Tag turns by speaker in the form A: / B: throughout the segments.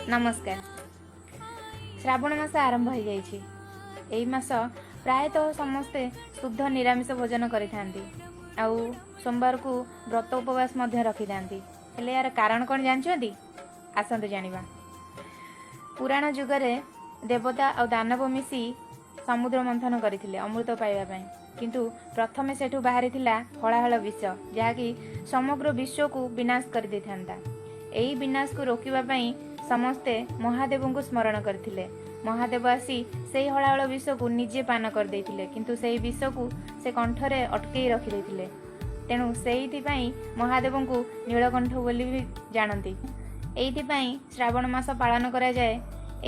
A: ନମସ୍କାର। ଶ୍ରାବଣ ମାସ ଆରମ୍ଭ ହୋଇଯାଇଛି। ଏହି ମାସ ପ୍ରାୟତଃ ସମସ୍ତେ ଶୁଦ୍ଧ ନିରାମିଷ ଭୋଜନ କରିଥାନ୍ତି ଆଉ ସୋମବାରକୁ ବ୍ରତ ଉପବାସ ମଧ୍ୟ ରଖିଥାନ୍ତି। ହେଲେ ଏହାର କାରଣ କ'ଣ ଜାଣିଛନ୍ତି? ଆସନ୍ତୁ ଜାଣିବା। ପୁରାଣ ଯୁଗରେ ଦେବତା ଆଉ ଦାନବ ମିଶି ସମୁଦ୍ର ମନ୍ଥନ କରିଥିଲେ ଅମୃତ ପାଇବା ପାଇଁ। କିନ୍ତୁ ପ୍ରଥମେ ସେଠୁ ବାହାରିଥିଲା ହଳାହଳ ବିଷ, ଯାହାକି ସମଗ୍ର ବିଶ୍ୱକୁ ବିନାଶ କରିଦେଇଥାନ୍ତା। ଏହି ବିନାଶକୁ ରୋକିବା ପାଇଁ ସମସ୍ତେ ମହାଦେବଙ୍କୁ ସ୍ମରଣ କରିଥିଲେ। ମହାଦେବ ଆସି ସେଇ ହଳାହଳ ବିଷକୁ ନିଜେ ପାନ କରିଦେଇଥିଲେ, କିନ୍ତୁ ସେହି ବିଷକୁ ସେ କଣ୍ଠରେ ଅଟକେଇ ରଖିଦେଇଥିଲେ। ତେଣୁ ସେଇଥିପାଇଁ ମହାଦେବଙ୍କୁ ନୀଳକଣ୍ଠ ବୋଲି ବି ଜାଣନ୍ତି। ଏଇଥିପାଇଁ ଶ୍ରାବଣ ମାସ ପାଳନ କରାଯାଏ।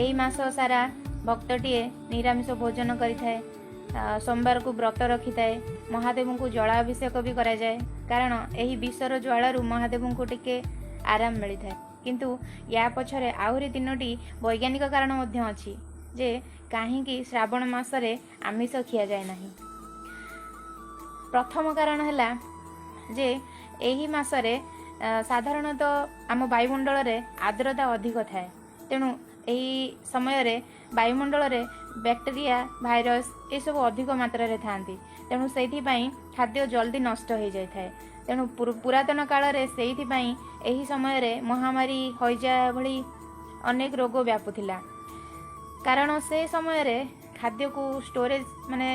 A: ଏହି ମାସ ସାରା ଭକ୍ତଟିଏ ନିରାମିଷ ଭୋଜନ କରିଥାଏ, ସୋମବାରକୁ ବ୍ରତ ରଖିଥାଏ, ମହାଦେବଙ୍କୁ ଜଳାଭିଷେକ ବି କରାଯାଏ, କାରଣ ଏହି ବିଷର ଜ୍ୱାଳାରୁ ମହାଦେବଙ୍କୁ ଟିକେ ଆରାମ ମିଳିଥାଏ। କିନ୍ତୁ ୟା ପଛରେ ଆହୁରି ତିନୋଟି ବୈଜ୍ଞାନିକ କାରଣ ମଧ୍ୟ ଅଛି ଯେ କାହିଁକି ଶ୍ରାବଣ ମାସରେ ଆମିଷ ଖିଆଯାଏ ନାହିଁ। ପ୍ରଥମ କାରଣ ହେଲା ଯେ ଏହି ମାସରେ ସାଧାରଣତଃ ଆମ ବାୟୁମଣ୍ଡଳରେ ଆର୍ଦ୍ରତା ଅଧିକ ଥାଏ। ତେଣୁ ଏହି ସମୟରେ ବାୟୁମଣ୍ଡଳରେ ବ୍ୟାକ୍ଟେରିଆ, ଭାଇରସ୍ ଏସବୁ ଅଧିକ ମାତ୍ରାରେ ଥାଆନ୍ତି। ତେଣୁ ସେଇଥିପାଇଁ ଖାଦ୍ୟ ଜଲ୍ଦି ନଷ୍ଟ ହୋଇଯାଇଥାଏ। ତେଣୁ ପୁରାତନ କାଳରେ ସେଇଥିପାଇଁ ଏହି ସମୟରେ ମହାମାରୀ, ହଇଜା ଭଳି ଅନେକ ରୋଗ ବ୍ୟାପୁଥିଲା, କାରଣ ସେ ସମୟରେ ଖାଦ୍ୟକୁ ଷ୍ଟୋରେଜ୍ ମାନେ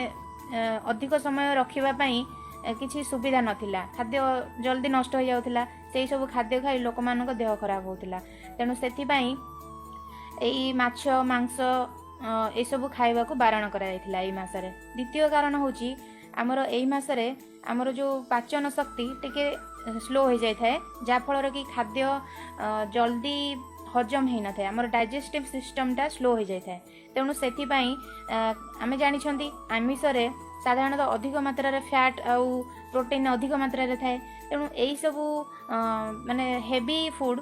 A: ଅଧିକ ସମୟ ରଖିବା ପାଇଁ କିଛି ସୁବିଧା ନଥିଲା। ଖାଦ୍ୟ ଜଲ୍ଦି ନଷ୍ଟ ହୋଇଯାଉଥିଲା। ସେଇ ସବୁ ଖାଦ୍ୟ ଖାଇ ଲୋକମାନଙ୍କ ଦେହ ଖରାପ ହେଉଥିଲା। ତେଣୁ ସେଥିପାଇଁ ଏଇ ମାଛ, ମାଂସ ଏସବୁ ଖାଇବାକୁ ବାରଣ କରାଯାଇଥିଲା ଏଇ ମାସରେ। ଦ୍ୱିତୀୟ କାରଣ ହେଉଛି, ଆମର ଏଇ ମାସରେ ଆମର ଯେଉଁ ପାଚନ ଶକ୍ତି ଟିକେ ସ୍ଲୋ ହୋଇଯାଇଥାଏ, ଯାହାଫଳରେ କି ଖାଦ୍ୟ ଜଲ୍ଦି ହଜମ ହେଇନଥାଏ। ଆମର ଡାଇଜେଷ୍ଟିଭ୍ ସିଷ୍ଟମଟା ସ୍ଲୋ ହୋଇଯାଇଥାଏ। ତେଣୁ ସେଥିପାଇଁ ଆମେ ଜାଣିଛନ୍ତି, ଆମିଷରେ ସାଧାରଣତଃ ଅଧିକ ମାତ୍ରାରେ ଫ୍ୟାଟ୍ ଆଉ ପ୍ରୋଟିନ୍ ଅଧିକ ମାତ୍ରାରେ ଥାଏ। ତେଣୁ ଏଇସବୁ ମାନେ ହେଭି ଫୁଡ଼୍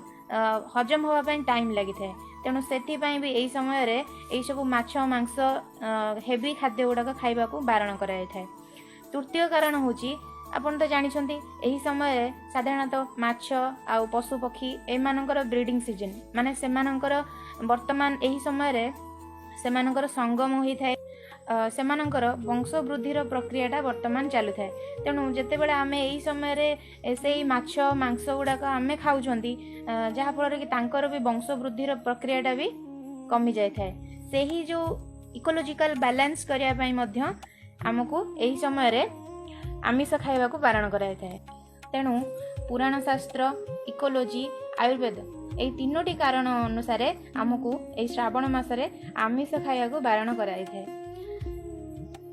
A: ହଜମ ହେବା ପାଇଁ ଟାଇମ୍ ଲାଗିଥାଏ। ତେଣୁ ସେଥିପାଇଁ ବି ଏହି ସମୟରେ ଏଇସବୁ ମାଛ, ମାଂସ, ହେଭି ଖାଦ୍ୟ ଗୁଡ଼ାକ ଖାଇବାକୁ ବାରଣ କରାଯାଇଥାଏ। ତୃତୀୟ କାରଣ ହେଉଛି, ଆପଣ ତ ଜାଣିଛନ୍ତି, ଏହି ସମୟରେ ସାଧାରଣତଃ ମାଛ ଆଉ ପଶୁପକ୍ଷୀ ଏମାନଙ୍କର ବ୍ରିଡ଼ିଂ ସିଜନ୍, ମାନେ ସେମାନଙ୍କର ବର୍ତ୍ତମାନ ଏହି ସମୟରେ ସେମାନଙ୍କର ସଙ୍ଗମ ହୋଇଥାଏ। ସେମାନଙ୍କର ବଂଶ ବୃଦ୍ଧିର ପ୍ରକ୍ରିୟାଟା ବର୍ତ୍ତମାନ ଚାଲୁଥାଏ। ତେଣୁ ଯେତେବେଳେ ଆମେ ଏହି ସମୟରେ ସେଇ ମାଛ, ମାଂସ ଗୁଡ଼ାକ ଆମେ ଖାଉଛନ୍ତି, ଯାହାଫଳରେ କି ତାଙ୍କର ବି ବଂଶ ବୃଦ୍ଧିର ପ୍ରକ୍ରିୟାଟା ବି କମିଯାଇଥାଏ। ସେହି ଯେଉଁ ଇକୋଲୋଜିକାଲ ବାଲାନ୍ସ କରିବା ପାଇଁ ମଧ୍ୟ ଆମକୁ ଏହି ସମୟରେ ଆମିଷ ଖାଇବାକୁ ବାରଣ କରାଯାଇଥାଏ। ତେଣୁ ପୁରାଣ ଶାସ୍ତ୍ର, ଇକୋଲୋଜି, ଆୟୁର୍ବେଦ ଏହି ତିନୋଟି କାରଣ ଅନୁସାରେ ଆମକୁ ଏହି ଶ୍ରାବଣ ମାସରେ ଆମିଷ ଖାଇବାକୁ ବାରଣ କରାଯାଇଥାଏ।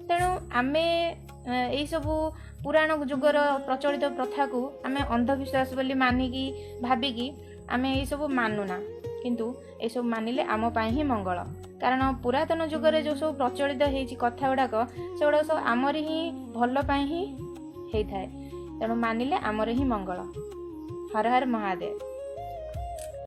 A: ତେଣୁ ଆମେ ଏଇସବୁ ପୁରାଣ ଯୁଗର ପ୍ରଚଳିତ ପ୍ରଥାକୁ ଆମେ ଅନ୍ଧବିଶ୍ୱାସ ବୋଲି ମାନିକି, ଭାବିକି ଆମେ ଏଇସବୁ ମାନୁନା। କିନ୍ତୁ ଏସବୁ ମାନିଲେ ଆମ ପାଇଁ ହିଁ ମଙ୍ଗଳ, କାରଣ ପୁରାତନ ଯୁଗରେ ଯେଉଁ ସବୁ ପ୍ରଚଳିତ ହେଇଛି କଥା ଗୁଡ଼ାକ, ସେଗୁଡ଼ାକ ସବୁ ଆମରି ହିଁ ଭଲ ପାଇଁ ହିଁ ହେଇଥାଏ। ତେଣୁ ମାନିଲେ ଆମର ହିଁ ମଙ୍ଗଳ। ହର ହର ମହାଦେବ।